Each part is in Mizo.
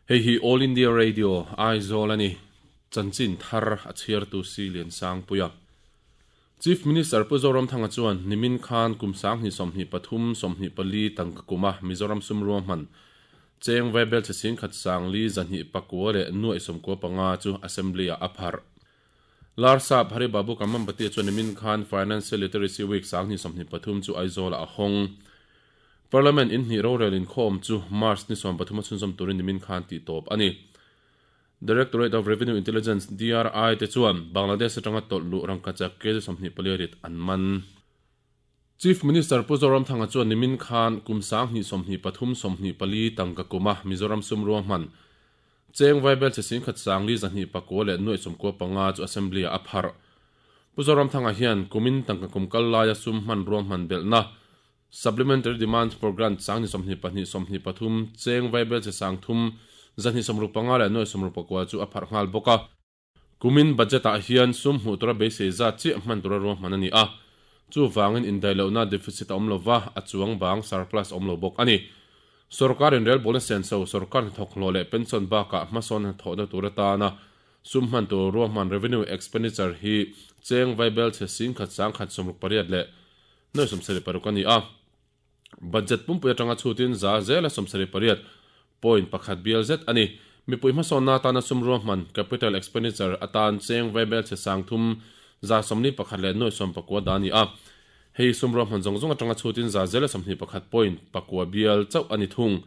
Hei hi All India Radio, Aizawl a ni. Chanchin thar a chhiartu si Liansangpuia. Chief Minister Pu Zoramthanga chuan nimin khan kum 2023 24 tangka kuma Mizoram sum ruahman cheng vaibel che 10 sangli 209 leh nuai 95 chu Assembly-ah a pharh. Larsap Hari Babu Kamambati chuan nimin khan Financial Literacy Week 2023 chu Aizawl-ah a hawng. Parliament in hnih rorel inkhawm chu March ni 13 a chhunzawm turin nimin khan tih tawp a ni. Directorate of Revenue Intelligence, DRI, te chuan Bangladesh atanga tawlh luh rangkachak kg 24 rit an man. Chief Minister Pu Zoramthanga chuan nimin khan kum 2023 24 tangka kuma Mizoram sum ruahman cheng vaibel che 10 sangli 209 leh nuai 95 chu Assembly-ah a pharh. Pu Zoramthanga hian kumin tangka kum kal laia sum hman ruahman belhna Supplementary Demand for Grant 2022 23 cheng vaibel che sang thum 265 leh nuai 69 chu a pharh nghal bawk a. Kumin budget-ah hian sum hmuh tura beisei zat chiah hman tura ruahman a ni a, chuvangin indaihlohna deficit a awm lo va, a chuang bang surplus a awm lo bawk a ni. Sorkar inrelbawlna senso, sorkar hnathawk hlawh leh pension bakah hmasawn hnathawhna tur atana sum hman tur ruahman revenue expenditure hi cheng vaibel chhe 10 sang khat 68 leh nuai 76 a ni a. Budget pumpui atanga chhutin za zela 78 point pakhat bial zet a ni. Mipui hmasawnna atana sum ruahman, capital expenditure, atan cheng vaibel chhe sang thum 141 leh nuai 19 dah a ni a. Hei sum ruahman zawng zawng atanga chhutin za zela 21 point pakua bial chauh a ni thung.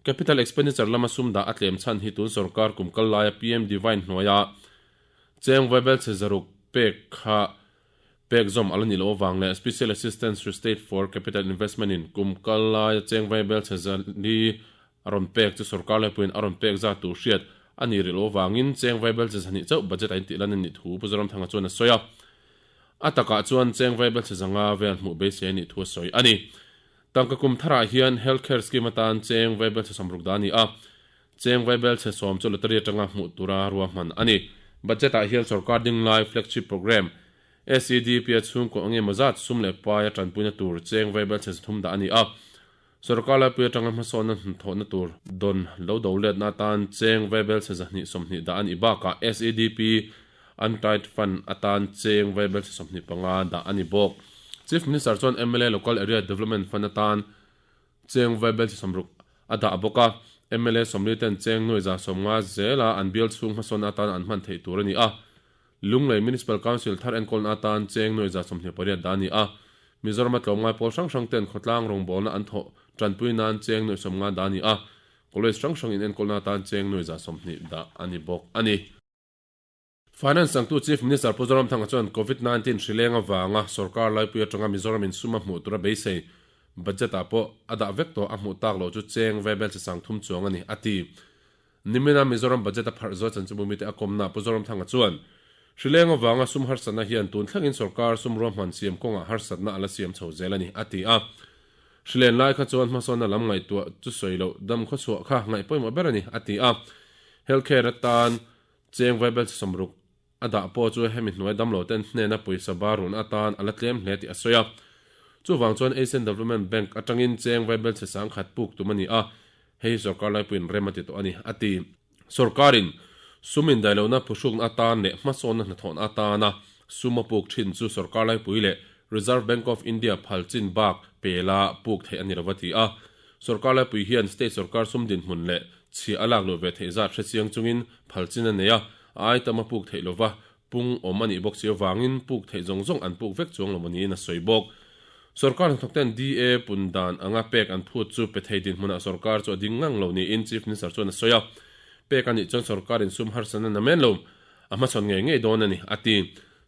Capital expenditure lama sum dah a tlem chhan hi tun sorkar kum kal laia PM Divine hnuaia cheng vaibel chhe 600 pek kha Pek zawm a la ni loh avang leh Special Assistance to State for Capital Investment in kum kal laia cheng vaibel chhe zali a rawn pek chu sorkar laipuiin a rawn pek zat tur hriat a ni rih loh avangin cheng vaibel chhe zahnih chauh budget a intih lan a nih thu Pu Zoramthanga chuan a sawi a. A takah chuan cheng vaibel chhe zanga vel hmuh beisei a nih thu a sawi a ni. Tangka kum tharah hian Health Care Scheme atan cheng vaibel chhe 60 dah a ni a. Cheng vaibel chhe 10 chu lottery atanga hmuh tura ruahman a ni. Budget-ah hian sorkar dinglai flagship programme SEDP-a chhungkaw eng emaw zat sum leh paia tanpuina tur cheng vaibel chhe 3 dah a ni a. Sorkar laipui atanga hmasawnna hnathawhna tur dawn lo do letna atan cheng vaibel chhe 220 dah a nih bakah SEDP Untied Fund atan cheng vaibel chhe 25 dah a ni bawk. Chief Minister chuan mla Local Area Development Fund atan cheng vaibel chhe 60 a dah bawk a, mla 40 ten cheng nuai 150 zela an bial chhung hmasawnna atan an hman theih tur a ni a. Lunglei Municipal Council thar enkawlna atan cheng nuai 28 dah a ni a, Mizorama tlawmngai pawl hrang hrang ten khawtlang rawngbawlna an thawh tanpui nan cheng nuai 50 dah a ni a, College hrang hrang in enkawlna atan cheng nuai 20 dah a ni bawk a ni. Finance changtu Chief Minister Pu Zoramthanga chuan Covid 19 hrileng avanga sorkar laipui atanga Mizoram in sum a hmuh tura beisei budget ah pawh a dah vek tawh a hmuh tak loh chu cheng vaibel chi sang thum chuang a ni, a ti. Nimina Mizoram budget a pharh zual chanchinbu mite a kawmna Pu Zoramthanga chuan hrileng avanga sum harsatna hian tun thlengin sorkar sum ruahman siam kawngah harsatna a la siam chho zel a ni, a ti a. Hrilen lai kha chuan hmasawnna lam ngaihtuah chu sawi loh dam khawchhuah kha ngaih pawimawh ber a ni, a ti a. Health care atan cheng vaibel chi 60 a dah pawh chu hemi hnuai damlo ten hnena pawisa bar run atan a la tlem hle tih a sawi a. Chuvang chuan Asian Development Bank atangin cheng vaibel chhe 10,000 puk tum a ni a, hei hi sorkar laipuiin rem a ti tawh a ni, a ti. Sorkarin sum indaihlohna phuhrukna atan leh hmasawnna hnathawhna atana sum a puk thin chu sorkar laipui leh Reserve Bank of India phal chin bak pela puk theih a ni lo a ti a. Sorkar laipui hian state sorkar sum dinhmun leh chhia a lak luh ve theih zat hrechiang chungin phal chin a nei a, a ai tam a puk theih lova pung awm a nih bawk si avangin puk theih zawng zawng an puk vek chuang lo niin a sawi bawk. Sorkar hnathawkten DA pun dan anga pek an phut chu pe thei dinhmunah sorkar chu a ding ngang lo niin Chief Minister chuan a sawi a. Pek a nih chuan sorkarin sum harsatna na men lo a hmachhawn ngei ngei dawn a ni, a ti.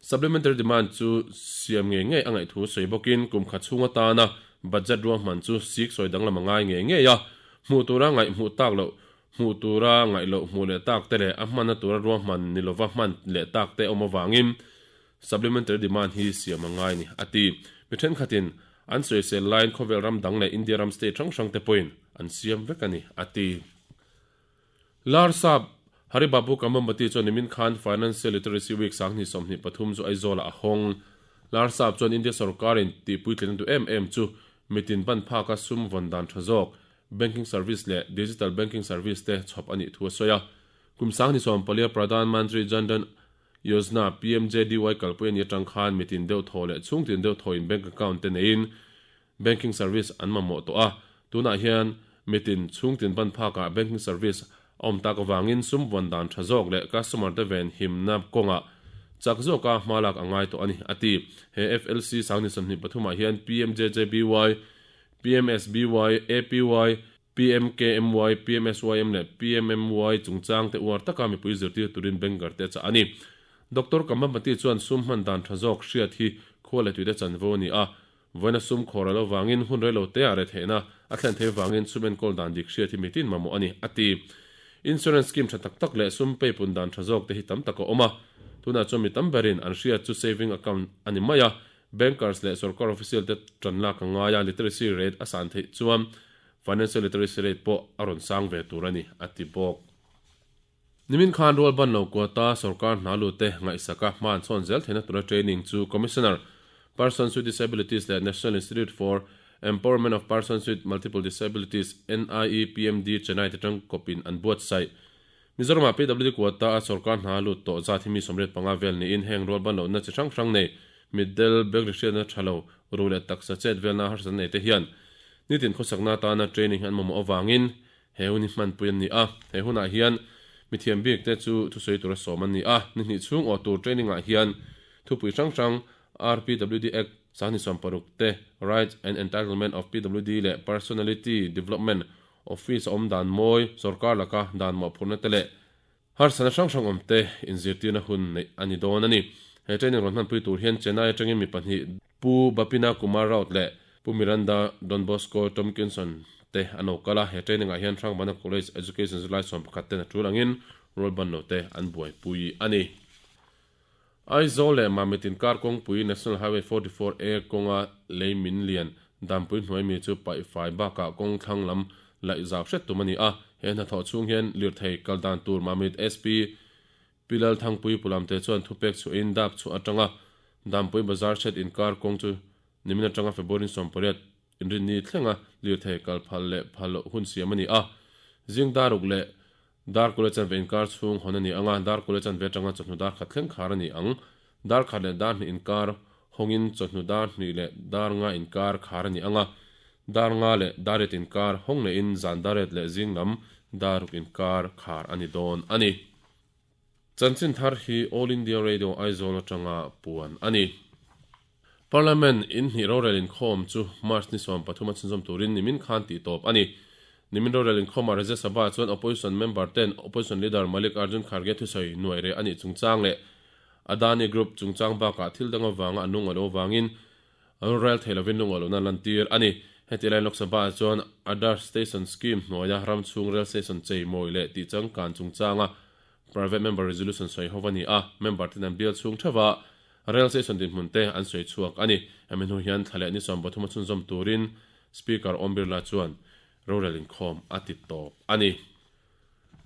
Supplementary demand chu siam ngei ngei a ngaih thu sawi bawkin kum khat chhung atana budget ruahman chu sik sawi danglam a ngai ngei ngei a, hmuh tura ngaih hmuh tak loh Hmuh tura ngaih loh hmuh leh tak te leh a hmanna tura ruahman ni lova hman leh tak te awm avangin supplementary demand hi siam a ngai ni, a ti. Mi thenkhatin an sawisel laiin khawvel ram dang leh India ram state hrang hrang te pawhin an siam vek a ni, a ti. Larsap Haribabu Kamambati chuan nimin khan Financial Literacy Week 2023 chu Aizawl-ah a hawng. Larsap chuan India sorkarin tihpuitlina duh em em chu mitin ban phaka sum vawn dan tha zawk. banking service leh digital banking service te chhawp a nih thu a sawi a. Kum 2014 Pradhan Mantri Jan Dhan Yojana, PMJDY, kalpui a nih atang khan mitin deuh thaw leh chhungtin deuh thawin bank account te neiin banking service an mamawh tawh a. Tunah hian mitin chhungtin ban phakah banking service a awm tak avangin sum vawn dan tha zawk leh customer te ven himna kawngah chak zawka hma lak a ngai tawh a ni, a ti. He FLC 2023 ah hian PMJJBY, PMSBY, APY, PMKMY, PMSYM leh PMMY chungchang te uar taka mipui zirtir turin banker te a chah a ni. Doctor Kambhampati chuan sum hman dan tha zawk hriat hi khua leh tuite chanvo a ni a, Vawiina sum khawr a lo vangin hun reilo te ah retheihna a thlen thei vangin sum enkawl dan dik hriat hi mitin mamawh a ni, a ti. Insurance scheme tha tak tak leh sum peipun dan tha zawk te hi tam tak a awm a. Tunah chuan mi tam berin an hriat chu saving account a ni mai a, bankers leh sorkar official te tan lak a ngai a, literacy rate a san theih chuan financial literacy rate pawh a rawn sang ve tur a ni, a ti bawk. Nimin khan rual ban lo kuata sorkar hna lute ngaihsaka hma an chhawn zel theihna tura training chu Commissioner, Persons with Disabilities leh National Institute for Empowerment of Persons with Multiple Disabilities, NIEPMD, Chennai te tangkawpin an buatsaih. Mizoramah PWD kuata a sorkar hna lut tawh zat hi mi 85 vel niin heng rual ban lohna chi hrang hrang nei, mitdel, beng ri hriatna tha lo, ru leh taksa chet velna harsatna nei te hian nitin khawsakna atana training hi an mamawh avangin He hun hi hmanpui an ni a, he hunah hian mithiam bik te chu thusawi tura sawm an ni a. Ni hnih chhung aw tur training ah hian thupui hrang hrang RPWD Act 2016 te, Rights and Entitlement of PWD leh Personality Development Office a awm dan mawi, sorkar laka dan mawhphurhna te leh harsatna hrang hrang awm te inzirtirna hun neih a ni dawn a ni. He training rawn hmanpui tur hian Chennai atangin mi pahnih Pu Bapina Kumar Raut leh Pu Miranda Don Bosco Tomkinson te an lo kal a, he training ah hian Hrangbana College Education zirlai 11 ten a tul angin rual ban lo te an buaipui a ni. Aizawl leh Mamit inkar kawngpui National Highway 44 A kawnga lei min lian Dampui hnuai mi chu paih fai bakah kawng thlang lam laih zau hret tum a ni a, he hnathawh chhung hian lirthei kal dan tur Mamit SP Pi Lalthangpui Pulamte chuan thupek chhuahin dap chhuah atanga Dampui Bazar shed inkar kawng chu nimin atanga February 18 inrinni thlenga lirthei kal phal leh phal loh hun siam a ni a. Zing dar ruk leh dar kul a chanve inkar chhung hawn a ni ang a, dar kul a chanve atanga chawhnu dar khat thleng khar a ni ang. Dar khat leh dar hnih inkar hawngin chawhnu dar hnih leh dar nga inkar khar a ni ang a, dar nga leh dar riat inkar hawng lehin zan dar riat leh zing lam dar ruk inkar khar a ni dawn a ni. Chanchin thar hi All India Radio Aizawl atanga puan a ni. Parliament in hnih rorel inkhawm chu March ni 13 a chhunzawm turin nimin khan tih tawp a ni. Nimin rorel inkhawmah Rajya Sabha chuan Opposition member ten Opposition leader Mallikarjun Kharge thusawi nuai reh a nih chungchang leh Adani Group chungchang bakah thil dang avanga a nung a lo vangin Rorel thei lovin lungaw lohna lantir a ni. Heti laiin Lok Sabha chuan Adarsh Station Scheme hnuaia ram chhung rail station chei mawi leh tih changkan chungchanga Private Member Resolution sawi ho a ni a, member ten an bial chhung theuha rail station dinhmun te an sawi chhuak a ni. Hemi hnu hian thla leh ni 13 a chhunzawm turin Speaker Om Birla chuan rorel inkhawm a ti tawp a ni.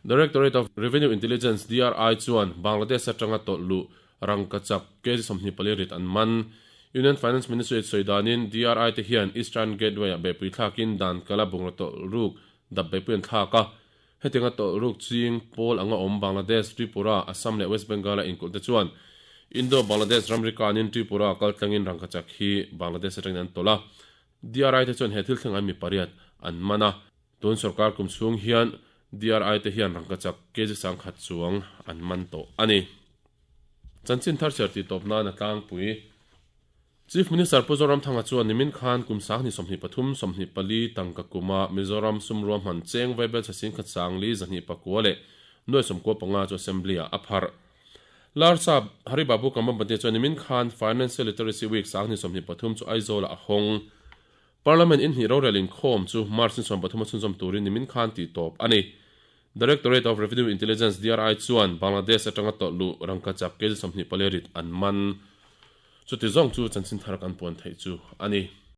Directorate of Revenue Intelligence, DRI, chuan Bangladesh atanga tawlh luh rangkachak kg 24 rit an man. Union Finance Ministry sawi danin DRI te hian Eastern Gateway-ah beihpui thlakin dan kala bungraw tawlh ruk dap beihpui an thlak a. Hetianga tawlh ruk ching pawl anga awm Bangladesh, Tripura, Assam leh West Bengal-a inkulh te chuan Indo-Bangladesh ramri kanin Tripura kal tlangin rangkachak hi Bangladesh atangin an tawlh a. DRI te chuan he thil thlengah mi pariat an man a. Tun sorkar kum chhung hian DRI te hian rangkachak kg 10,000 chuang an man tawh a ni. Chanchin thar chhiar tih tawp nan a tlangpui. Chief Minister Pu Zoramthanga chuan nimin khan kum 2023, 24 tangka kuma Mizoram sumrua hman cheng vaibel chhe singkhat sangli zahnih pakua leh nuai sawmkua panga chu Assembly-ah a pharh. Larsap Hari Babu Kambhampati chuan nimin khan Financial Literacy Week 2023 chu Aizawl-ah a hawng. Parliament in hnih rorel inkhawm chu March ni 13 a chhunzawm turin nimin khan tih tawp a ni. Directorate of Revenue Intelligence, DRI, chuan Bangladesh atanga tawlh luh rangkachak kg 24 rit an man. Chuti zawng chu chanchin thar kan puan theih chu a ni.